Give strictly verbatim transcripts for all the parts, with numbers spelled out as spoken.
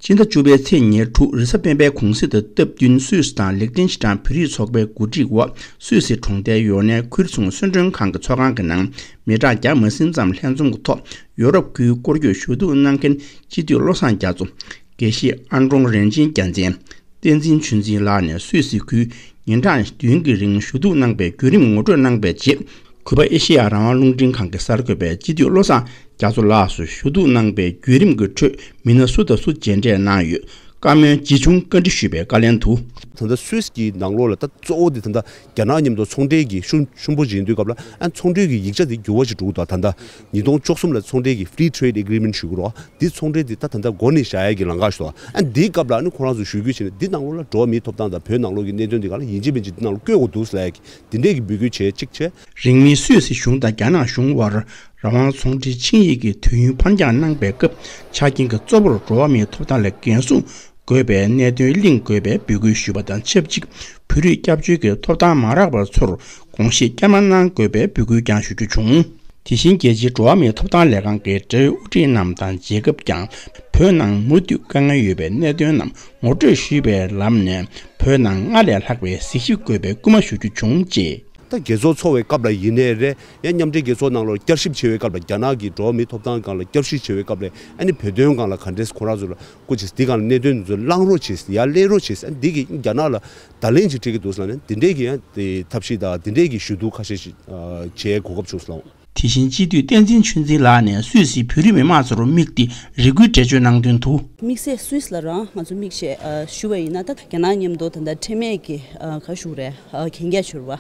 ཕྱི་ཟླ་བཅུ་པའི་ཚེས་ཉེར་དྲུག་རེས་གཟའ་སྤེན་པའི་གུང་གསེང་དང་སྟབས་བསྟུན་སུད་སི་དང་ལིག་ཏེན་ཤི་ཊན་བོད་རིགས་ཚོགས་པའི་གོ་སྒྲིག་འོག་སུད་སི་གྲོང་རྡལ་ཡོ་ནན་ཁུལ་ཚོང་གསོལ་མགྲོན་ཁང་གི་ཚོགས་ཁང་གི་ནང་མི་གྲངས་བརྒྱ་མ་ཟིན་ཙམ་ལྷན་འཛོམས་ཀྱི་ཐོག་ཡོ་རོབ་ཁུལ་སྐོར་སྐྱོད་ཞུ་གཏུག་གནང་མཁན་སྤྱི་འཐུས་བློ་བཟང་རྒྱ་མཚོ། དགེ་བཤེས་ཨན་ཀྲོང་རིན་ཆེན་རྒྱལ་མཚན། བསྟན་འཛིན་ཆོས་འཛིན་ལགས་ནས་སུད་སི་ཁུལ་ཉིན་གྲངས་བདུན་གྱི་རིང་ཞུ་གཏུག་གནང་པའི་བརྒྱུད་རིམ་ངོ་སྤྲོད་གནང་པའི་རྗེས། གུས་པ་ཨེ་ཤེ་ཡ་རང་དབང་རླུང་འཕྲིན་ཁང་གི་གསར་འགོད་པས་སྤྱི་འཐུས་བློ་བཟང་རྒྱ་མཚོ་ལགས་སུ་ཞུ་གཏུག་གནང་པའི་བརྒྱུད་རིམ་གྱི་ཁྲོད་མི་སྣ་སུ་དང་སུ་མཇལ་འཕྲད་གནང་ཡོད། བཀའ་མོལ་ཇི་བྱུང་བཀའ་འདྲི་ཞུས་པའི་བཀའ་ལན་དུ། ད་ལྟ་སུད་སི་གི་ནང་ལོགས་ལ་ད་གཙོ་བོ་དེ་ད་ལྟ་རྒྱ་ནག་མཉམ་དུ་ཚོང་འབྲེལ་གྱི་ཤུགས་ཆེན་པོ་ཡིན་དུས་སྐབས་ལ་ཨ་ཚོང་འབྲེལ་གྱི་ཡིག་ཆ་དེ་འགྱུར་བ་ཞིག་འགྲོ་གི་འདུག་ད་ལྟ་ཉིས་སྟོང་བཅུ་གསུམ་ལ་ཚོང་འབྲེལ་གྱི་Free Trade Agreement་ཞུ་གི་རོགས། འདི་ཚོང་འབྲེལ་འདི་ད་ད་ལྟ་འགོ་ནས་བཞག་ཡ་གི་ལམ་ཁ་ཞིག་འདུག་ཨ་འདིའི་སྐབས་ལ་ཨ་ནི་ཁོ་རང་ཚོ་ཞུ་རྒྱུ་བྱས་ནས་འདི་ནང་ལོགས་ལ་འགྲོ་བ་མིའི་ཐོབ་ཐང་དང་བོད་ནང་ལོགས་ཀྱི་གནད་དོན་འདི་ག་ལ་ཡིན་གཅིག་མིན་གཅིག་འདི་ནང་ལ་བཀོད་དགོས་འདུག་ཟེར་ཡ་གི་འདི་འདྲས་ཀྱི་འབོད་སྐུལ་བྱས་གཅིག་བྱས། རིང་མིན་སུད་སི་གཞུང་དང་རྒྱ་ནག་གཞུང་དབར་རང་དབང་ཚོང་འབྲེལ་ཆིངས་ཡིག་གི་དུས་ཡུན་ཕར་འགྱངས་གནང་པའི་སྐབས་ཆ་རྐྱེན་གྱི་གཙོ་བོར་འགྲོ་བ་མིའི་ཐོབ་ཐང་ལ་འགན་སྲུང་དགོས་པའི་གནད་དོན་གླེང་དགོས་པའི་འབོད་སྐུལ་ཞུས་པ་དང་ཆབས་ཅིག་བོད་རིགས་སྐྱབས་བཅོལ་གྱི་ཐོབ་ཐང་མ་རག་པ་ཚོར་དགོངས་བཞེས་བསྐྱར་མ་གནང་དགོས་པའི་འབོད་སྐུལ་ཀྱང་ཞུ་རྒྱུ་བྱུང་། དེ་བཞིན་རྒྱལ་སྤྱིའི་འགྲོ་བ་མིའི་ཐོབ་ཐང་ལས་ཁང་གི་འབྲེལ་ཡོད་དབུ་ཁྲིད་རྣམས་དང་མཇལ་སྐབས་ཀྱང་བོད་ནང་མུ་མཐུད་དཀའ་ངལ་ཡོད་པའི་གནད་དོན་རྣམས་ངོ་སྤྲོད་ཞུས་པའི་ལམ་ནས་བོད་ནང་སྔར་ལས་ལྷག་པའི་གཟིགས་ཞིབ་དགོས་པའི་སྐུལ་མ་ཞུ་རྒྱུ་བྱུང་ཅེས། ད་རྒྱལ་ཚོགས་འཚོགས་པའི་སྐབས་ལ་ཡིན་ནའི་རེད། ཡང་མཉམ་འབྲེལ་རྒྱལ་ཚོགས་ནང་ལ་བསྐྱར་ཞིབ་བྱེད་པའི་སྐབས་ལ་རྒྱ་ནག་གི་འགྲོ་བ་མིའི་ཐོབ་ཐང་སྒང་ལ་བསྐྱར་ཞིབ་བྱེད་པའི་སྐབས་ལ་ཨ་ནི་བོད་དོན་སྒང་ལ་ག་འདྲས་ཁོ་རང་ཚོ་ལ་སྐུ་མཁྱེན་འདི་སྒང་ལ་གནད་དོན་འདི་ཚོ་བླང་རོགས་བྱེད་ཡར་སླེབས་རོགས་བྱེད་ཨ་ནི་འདི་གི་རྒྱ་ནག་ལ་བརྡ་ལན་ཅིག་སྤྲད་ཀྱི་འདུག་ཟེར་ལབ་ནས་འདི་འདྲས་ཀྱི་ཡང་དེ་ཐབས་ཤེས་དང་འདི་འདྲས་ཀྱི་ཞུ་གཏུག་ཁ་ཤས་ཤིག་བྱེད་གོ་སྐབས་བྱུང་སོང་། དེ་བཞིན་སྤྱི་འཐུས་བསྟན་འཛིན་ཆོས་འཛིན་ལགས་ནས་སུད་སིའི་བོད་རིགས་མི་མང་ཚོར་དམིགས་ཏེ་རེ་སྐུལ་འགྲེལ་བརྗོད་གནང་དོན་དུ། དམིགས་བསལ་སུད་སི་ལ་རང་ང་ཚོ་དམིགས་བྱས་ཞུ་བ་ཡིན་ན་ད་རྒྱ་ནག་མཉམ་དུ་ད་ལྟ་ཁྲེལ་མེད་ཀྱི་ག་ཞུ་རེད་གན་རྒྱ་འཆོར་བ།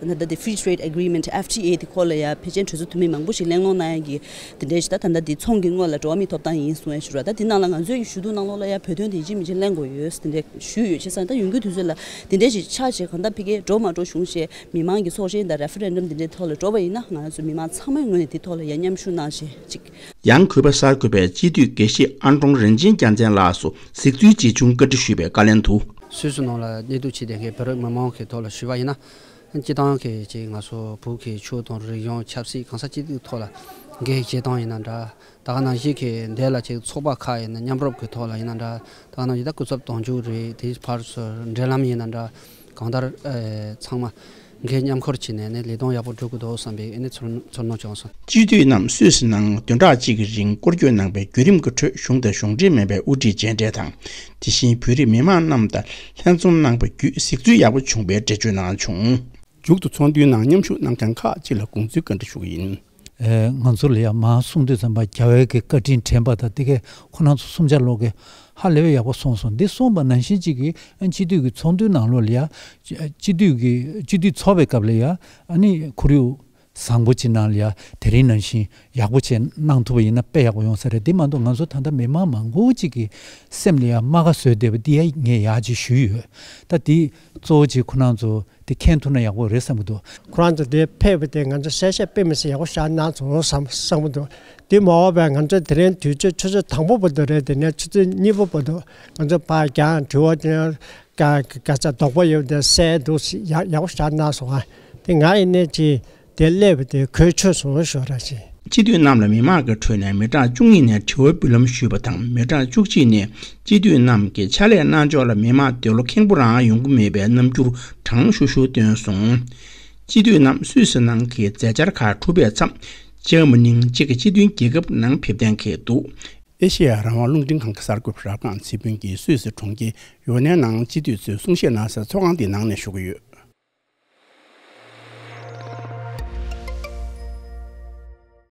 ད་ལྟ་དེ་Free Trade Agreement F T A དེ་ཁོ་ལ་ཡ་ཕལ་ཆེར་གྲོས་ཚོགས་འཐུས་མི་མང་པོ་ཞིག་གླེང་སློང་གནང་ཡ་གི་དེ་འདྲའི་ཞིག་ད་ད་ལྟ་དེ་ཚོང་གི་སྔོན་ལ་འགྲོ་བ་མིའི་ཐོབ་ཐང་ཡིན་གསུང་ཡ་ཞུ་ར་ད་དེ་ནང་ལ་ང་ཚོའི་གི་ཞུ་གཏུག་ནང་ལོགས་ལ་ཡ་བོད་དོན་དེ་ཡིན་གཅིག་མིན་གཅིག་གླེང་དགོས་ཡོད་དེ་འདྲ་ཞུས་ཡོད་བྱས་ཙང་ད་ཡོང་རྒྱུའི་དུས་ཚོད་ལ་དེ་འདྲའི་ཞིག་ཆགས་བྱས་གང་ལྟར་ཕ་གིར་འགྲོ་མ་འགྲོ་གཞུང་བཤད་མི་མང་གི་ཚོགས་ཆེན་དང་Referendum་དེ་འདྲའི་ཐོག་ལ་འགྲོ་བ་ཡིན་ན་ང་རང་ཚོ་མི་མང་ཚང་མའི་ངོས་ནས་དེ་ཐོག་ལ་ཡ་མཉམ་ཞུགས་གནང་བྱས་གཅིག་ཡང་གུས་པ་གསར་འགོད་པས་སྤྱི་འཐུས་དགེ་བཤེས་ཨན་ཀྲོང་རིན་ཆེན་རྒྱལ་མཚན་ལགས་སུ་གཟིགས་ཚུལ་ཇི་བྱུང་བཀའ་འདྲི་ཞུས་པའི་བཀའ་ལན་དུ། སུད་སི་ནང་ལ་གནས་སྡོད་བྱེད་བསྡད་མཁན་བོད་རིགས་མི་མང་གི་ཐོག་ལ་ཞུས་པ་ཡིན་ན། སྤྱི་བཏང་གི་ཅིག་ང་ཚོ་བོད་ཀྱི་ཆོས་དང་རིག་གཞུང་ཆབ་སྲིད་གང་ས་ཅི་ཐོག་ལ་འགན་བཞེས་སྟངས་ཡིན་ན་འདྲ། ད་ག་ནང་བཞིན་གྱི་འདི་ལ་ཅིག་ཚོགས་པ་ཁག་ཡིན་ན་མཉམ་རུབ་ཀྱི་ཐོག་ལ་ཡིན་ན་འདྲ། ད་ག་ནང་བཞིན་ད་སྐུ་ཚབ་དོན་གཅོད་རེད་དེའི་ཕར་ཚུར་འབྲེལ་ལམ་ཡིན་ན་འདྲ། གང་ལྟར་ཚང་མ་འགན་མཉམ་འཁུར་བྱས་ནས་ནི་ལས་དོན་ཡག་པོ་སྒྲུབ་དགོས་འདུག་བསམ་པའི་ཨ་ནི་ཚོར་ཚོར་སྣང་བྱུང་སོང་། སྤྱི་འཐུས་རྣམས་སུད་སི་ནང་བདུན་ཕྲག་གཅིག་གི་རིང་སྐོར་སྐྱོད་གནང་པའི་བརྒྱུད་རིམ་གྱི་ཁྲོད་གཞུང་དང་གཞུང་འབྲེལ་མིན་པའི་དབུ་ཁྲིད་མཇལ་འཕྲད་དང་། དེ་བཞིན་བོད་རིགས་མི་མང་རྣམས་དང་ལྷན་འཛོམས་གནང་པ་བརྒྱུད་གཟིགས་ཚུལ་ཡག་པོ་བྱུང་པའི་འགྲེལ་བརྗོད་གནང་བྱུང་། མཇུག་ཏུ་ཚོགས་འདུའི་ནང་མཉམ་ཞུགས་གནང་མཁན་ཁག་ཅིག་ལ་དགོངས་ཚུལ་བཀའ་འདྲི་ཞུ་གི་ཡིན། ཨེ། ང་ཚོ་ལ་ཡང་མར་གསུངས་དུས་ཙམ་པ་རྒྱ་བལ་གྱི་བཀའ་དྲིན་དྲན་པ་དང་དེ་གའི་ཁོ་རང་ཚོ་གསུམ་ཆ་ལོག་གི་ཧ་ལས་པའི་ཡག་པོ་གསུངས་སོང་། འདི་གསུངས་པ་ནང་བཞིན་གཅིག་གིས་ཨ་སྤྱི་འཐུས་ཀྱི་ཚོགས་འདུའི་ནང་ལོགས་ལ་ཡ། སྤྱི་འཐུས་ཀྱི་སྤྱི་འཐུས་ཚོགས་པའི་སྐབས་ལ་ཡ་ཨ་ནི་ཁོར་ཡུག་བཟང་པོ་ཅིག་ནང་ལ་ཡ་དེ་རིང་ནང་བཞིན་ཡག་པོ་བྱས་གནང་ཐུབ་པ་ཡིན་ན་དཔེ་ཡག་པོ་ཡོང་ས་རེད། དེ་མ་གཏོགས་ང་ཚོ་ད་ལྟ་མི་མང་མང་པོ་ཅིག་གི་སེམས་ལ་ཡ་རྨ་ཁ་བཟོས་བསྡད་པ་འདི་ཡ་ངས་ཡག་ཅིག་ཞུས་ཡོད། ད་འདི་གཙོ་བོ་ཅིག་ཁོ་རང་ཚོ། དེ་མཁྱེན་ཐུབ་ན་ཡག་པོ་རེད་བསམ་གྱི་འདུག་ཁོ་རང་ཚོ་དེ་ཕེབས་པ་དེ་ང་ཚོ་གསལ་བཤད་དཔེ་མི་སྲིད་ཡག་པོ་ཞིག་གནང་སོང་བསམ་བསམ་གྱི་འདུག་དེ་མ་འོངས་པའི་ང་ཚོ་དེ་རིང་དུས་ཚོད་ཆུ་ཚོད་དང་པོ་བར་དུ་རེད། དེ་ནས་ཆུ་ཚོད་གཉིས་པ་བར་དུ་ང་ཚོ་ཕར་རྒྱང་དྲི་བ་དེ་ག་ག་ཚ་དོགས་པ་ཡོད་དེ་གསལ་འདུག་ཡག་ཡག་པོ་ཞིག་གནང་སོང་ཨ། དེ་ང་ཡིན་ནས་ཅི་དེ་སླེབས་པ་དེ་གོ་ཆོད་སོང་ཞོར་ར་ཅི། སྤྱི་འཐུས་རྣམས་ལ་མི་མང་གི་ཁྲོད་ནས་མི་གྲངས་བཅུ་གཉིས་ནས་དྲི་བ་འབུལ་ལམ་ཞུས་པ་དང་མི་གྲངས་བཅུ་གཅིག་ནས་སྤྱི་འཐུས་རྣམས་ཀྱི་ཕྱག་ལས་གནང་ཕྱོགས་ལ་མི་མང་འདོད་བློ་ཁེངས་པོ་རང་ཡོང་གི་མེད་པའི་རྣམ་འགྱུར་གྲང་ཤུར་ཤུར་བཏོན་སོང་། སྤྱི་འཐུས་རྣམས་སུད་སི་ནང་གི་མཛད་འཆར་ཁག་གྲུབ་པའི་མཚམས་འཇར་མ་ནིང་གཅིག་གི་སྤྱི་མཐུན་རྒྱལ་ཁབ་ནང་ཕེབས་གཏན་འཁེལ་འདུག་ཨེ་ཤེ་ཡ་རང་དབང་རླུང་འཕྲིན་ཁང་གི་གསར་འགོད་པ་རབ་སྒང་ཚེ་ཕུན་གྱིས་སུད་སི་གྲོང་ཁྱེར་ཡོ་ནན་ནང་སྤྱི་འཐུས་ཚོས་གསུང་བཤད་གནང་སའི་ཚོགས་ཁང་དེའི་ནང་ནས་ཞུ་གི་ཡོད།